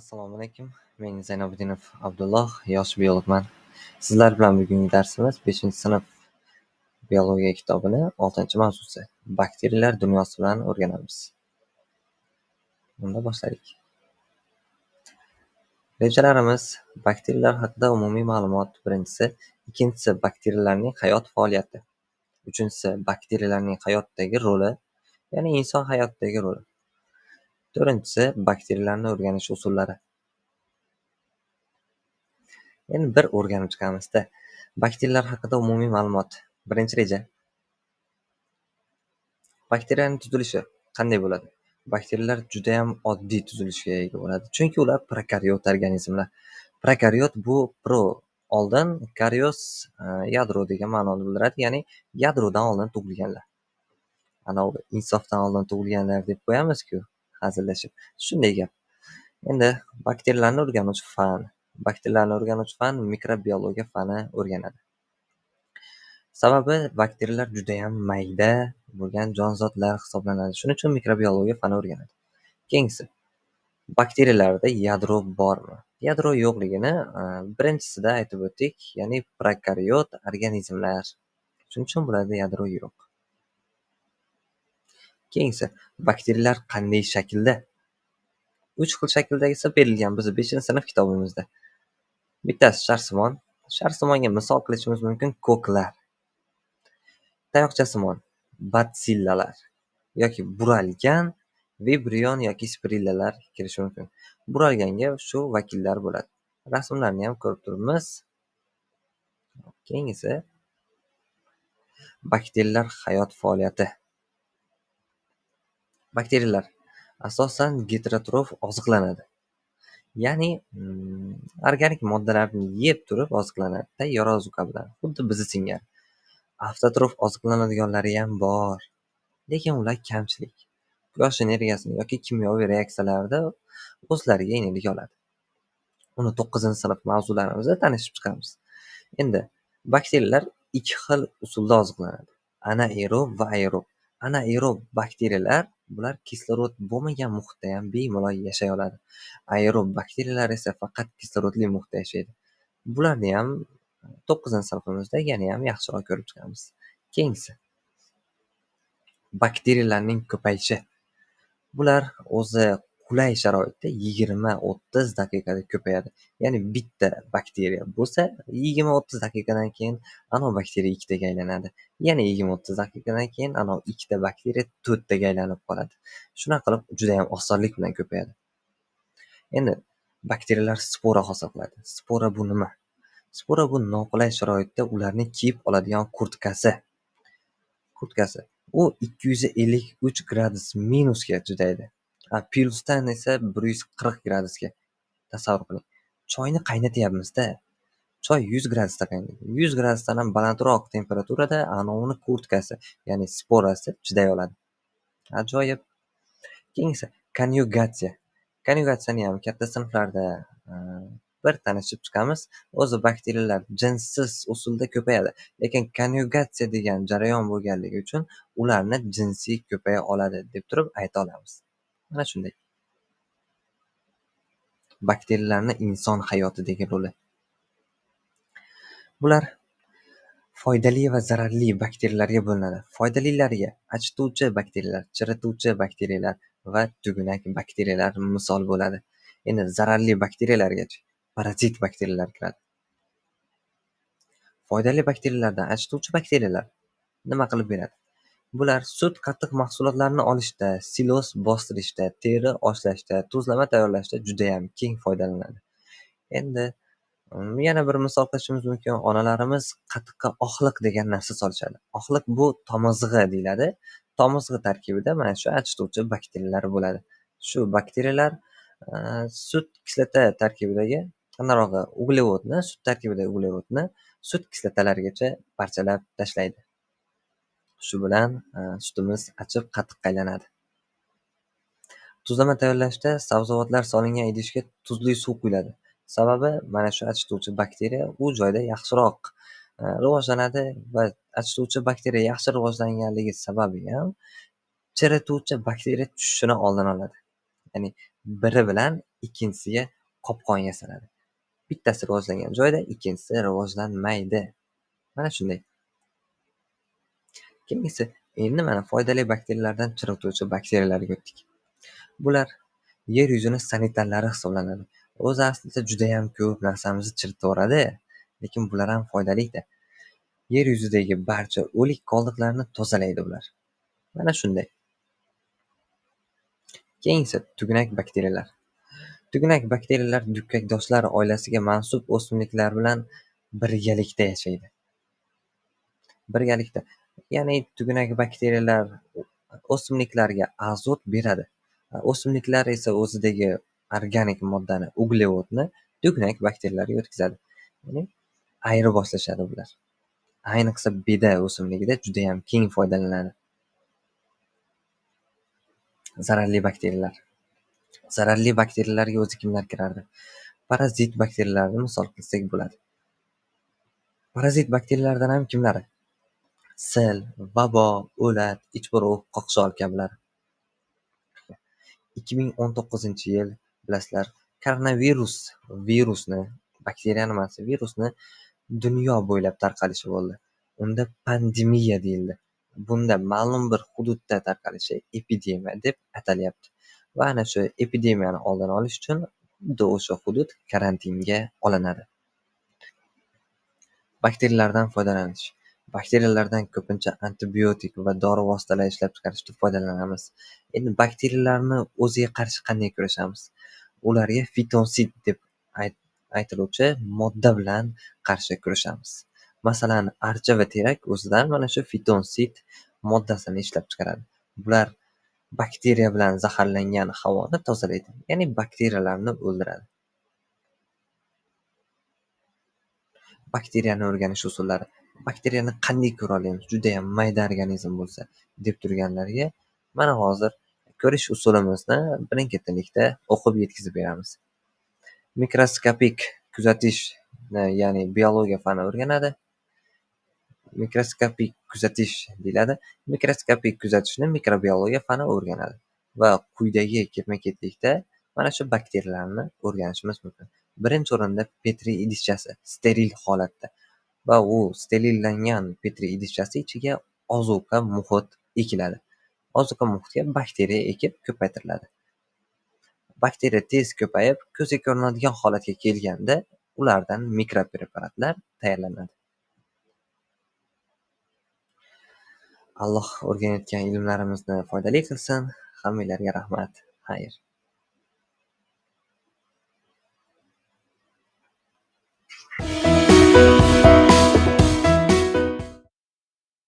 Assalomu alaykum. Men Zaynobiddinov Abdulloh, yosh biologman. Sizlar bilan bugungi darsimiz 5-sinf biologiya kitobini 6-mavzusi bakteriyalar dunyosi bilan o'rganamiz. Unda boshladik. Rejalarimiz: bakteriyalar haqida umumiy ma'lumot birinchisi, ikkinchisi bakteriyalarning hayot faoliyati, uchinchisi bakteriyalarning hayotdagi roli, ya'ni inson hayotidagi roli. To'rtinchisi bakteriyalarni o'rganish usullari. Endi bir o'rganib chiqamizda. Bakteriyalar haqida umumiy ma'lumot. Birinchi reja. Bakteriyaning tuzilishi qanday bo'ladi? Bakteriyalar juda ham oddiy tuzilishga ega bo'ladi, chunki ular prokaryot organizmlar. Prokaryot bu pro oldin, karyos yadro degan ma'noni bildiradi, ya'ni yadrodan oldin tug'ilganlar. Ana u insofdan oldin tug'ilganlar deb qo'yamiz-ku, hazillashib. Shunday gap. Endi bakteriyalarni o'rganuvchi fan. Bakteriyalarni o'rganuvchi fan mikrobiologiya fani o'rganadi. Sababi bakteriyalar juda ham mayda bo'lgan jonzotlar hisoblanadi. Shuning uchun mikrobiologiya fani o'rganadi. Keyingisi, bakteriyalarda yadro bormi? Yadro yo'qligini birinchisida aytib o'tdik, ya'ni prokaryot organizmlar. Shuning uchun bularda yadro yo'q. Keyingisi, bakteriyalar qanday shaklda? 3 xil shakldagisi berilgan biz 5-sinf kitobimizda. Bittasi sharsimon. Sharsimonga misol qilishimiz mumkin koklar. Tayoqchasimon batsillalar yoki buralgan vibrion yoki spirillalar kirishi mumkin. Buralganga shu vakillar bo'ladi. Rasmlarni ham ko'rib turibmiz. Keyingisi bakteriyalar hayot faoliyati. Bakteriyalar asosan geterotrof oziqlanadi. Ya'ni organik moddalarni yeb turib oziqlanadi, tayyor ozuqa bilan, xuddi bizni singari. Avtotrof oziqlanadiganlari ham bor, lekin ular kamchilik. Quyosh energiyasini yoki kimyoviy reaksiyalarda o'zlariga energiya oladi. Uni 9-sinf mavzularimizda tanishib chiqamiz. Endi bakteriyalar 2 xil usulda oziqlanadi. Anaerob va aerob. Anaerob bakteriyalar bular kislorod bo'lmagan muhitda ham bemalol yashay oladi. Aerob bakteriyalar esa faqat kislorodli muhitda yashaydi. Bularni ham 9-sinfimizda yana ham yaxshiroq ko'rib chiqamiz. Keyingisi bakteriyalarning ko'payishi. Bular o'zi qulay sharoitda 20-30 daqiqada ko'payadi. Ya'ni bitta bakteriya bo'lsa, 20-30 daqiqadan keyin anov bakteriya ikkitaga aylanadi. Yana 20-30 daqiqadan keyin anov ikkita bakteriya to'rttaga aylanib qoladi. Shunaqa qilib juda ham osonlik bilan ko'payadi. Endi bakteriyalar spora hosil qiladi. Spora bu nima? Spora bu noqulay sharoitda ularni kiyib oladigan kurtkasi. Kurtkasi. U 253 gradus minusga chidaydi. Plyusdan esa 140 gradusga. Tasavvur qiling. Choyni qaynatyapmiz-da. Choy 100 gradusda qaynaydi. 100 gradusdan ham balandroq temperaturada anovini kurtkasi, ya'ni sporasi chiday oladi. Ajoyib. Keyingisi konyugatsiya. Konyugatsiyani ham katta sinflarda bir tanishib chiqamiz. O'zi bakteriyalar jinssiz usulda ko'payadi, lekin konyugatsiya degan jarayon bo'lganligi uchun ularni jinsiy ko'paya oladi deb turib ayta olamiz. Mana shunday. Bakteriyalarning inson hayotidagi roli. Bular foydali va zararli bakteriyalarga bo'linadi. Foydalilariga achituvchi bakteriyalar, chirituvchi bakteriyalar va tugunak bakteriyalar misol bo'ladi. Endi zararli bakteriyalargachi parazit bakteriyalar kiradi. Foydali bakteriyalardan achituvchi bakteriyalar nima qilib beradi? Bular sut, qatiq mahsulotlarini olishda, silos bostirishda, teri oshlashda, tuzlama tayyorlashda juda ham keng foydalanadi. Endi yana bir misol qilishimiz mumkin. Onalarimiz qatiqqa oxliq degan narsa solishadi. Oxliq bu tomizg'i deyiladi. Tomizg'i tarkibida mana shu achituvchi bakteriyalar bo'ladi. Shu bakteriyalar sut kislota tarkibidagi qandarog'i uglevodni, sut tarkibidagi uglevodni sut kislotalarigacha parchalab tashlaydi. Shu bilan sutimiz achib qatiqqa aylanadi. Tuzlama tayyorlashda sabzavotlar solingan idishga tuzli suv quyiladi. Sababi mana shu achituvchi bakteriya u joyda yaxshiroq rivojlanadi va achituvchi bakteriya yaxshi rivojlanganligi sababi ham chirituvchi bakteriya tushishini oldini oladi. Ya'ni biri bilan ikkinchisiga qopqon yasaladi. Bittasi rivojlangan joyda ikkinchisi rivojlanmaydi. Mana shunday. Keyingisi, endi mana foydali bakteriyalardan chirituvchi bakteriyalarga o'tdik. Bular yer yuzini sanitarlari hisoblanadi. O'zi aslida juda ham ko'p narsamizni chiritaveradi, lekin bular ham foydali-da. Yer yuzidagi barcha o'lik qoldiqlarni tozalaydi ular. Mana shunday. Keyingisi tugnak bakteriyalar. Tugnak bakteriyalar dukkakdoshlar oilasiga mansub o'simliklar bilan birgalikda yashaydi. Birgalikda. Ya'ni tugnak bakteriyalar o'simliklarga azot beradi. O'simliklar esa o'zidagi organik moddani, uglevodni tugnak bakteriyalarga o'tkazadi. Ya'ni ayri boshlashadi bular. Ayniqsa beda o'simligida juda ham keng foydalaniladi. Zararli bakteriyalar. Zararli bakteriyalarga o'zi kimlar kirardi? Parazit bakteriyalarni misol qilsak bo'ladi. Parazit bakteriyalardan ham kimlari? Sil, vabo, o'lat, ichburuq, qoqshol kabilar. 2019-yil bilasizlar, koronavirus virusni, bakteriyani emas, virusni dunyo bo'ylab tarqalishi bo'ldi. Unda pandemiya deyildi. Bunda ma'lum bir hududda tarqalishi epidemiya deb atalyapti. Va ana shu epidemiyani oldini olish uchun xuddi o'sha hudud karantinga olinadi. Bakteriyalardan foydalanish. Bakteriyalardan ko'pincha antibiotik va dori vositalari ishlab chiqarishda foydalanamiz. Endi bakteriyalarni o'ziga qarshi qanday kurashamiz? Ularga fitonsid deb aytiluvchi modda bilan qarshi kurashamiz. Masalan, archa va terak o'zidan mana shu fitonsid moddasini ishlab chiqaradi. Bular bakteriya bilan zaharlangan havoni tozalaydi, ya'ni bakteriyalarni o'ldiradi. Bakteriyani o'rganish usullari. Bakteriyani qanday ko'ra olamiz? Juda ham mayda organizm bo'lsa deb turganlarga mana hozir ko'rish usulimizni birin-ketinlikda o'qib yetkazib beramiz. Mikroskopik kuzatish, ya'ni biologiya fani o'rganadi. Mikroskopik kuzatish deyiladi. Mikroskopik kuzatishni mikrobiologiya fani o'rganadi va quyidagi ketma-ketlikda mana shu bakteriyalarni o'rganishimiz mumkin. Birinchi o'rinda petri idishchasi steril holatda va u sterillangan petri idishchasi ichiga ozuqa muhit ekiladi. Ozuqa muhitga bakteriya ekib ko'paytiriladi. Bakteriya tez ko'payib, ko'zga ko'rinadigan holatga kelganda ulardan mikropreparatlar tayyorlanadi. Alloh o'rganayotgan ilmlarimizni foydali qilsin. Hammanglarga rahmat. Xayr.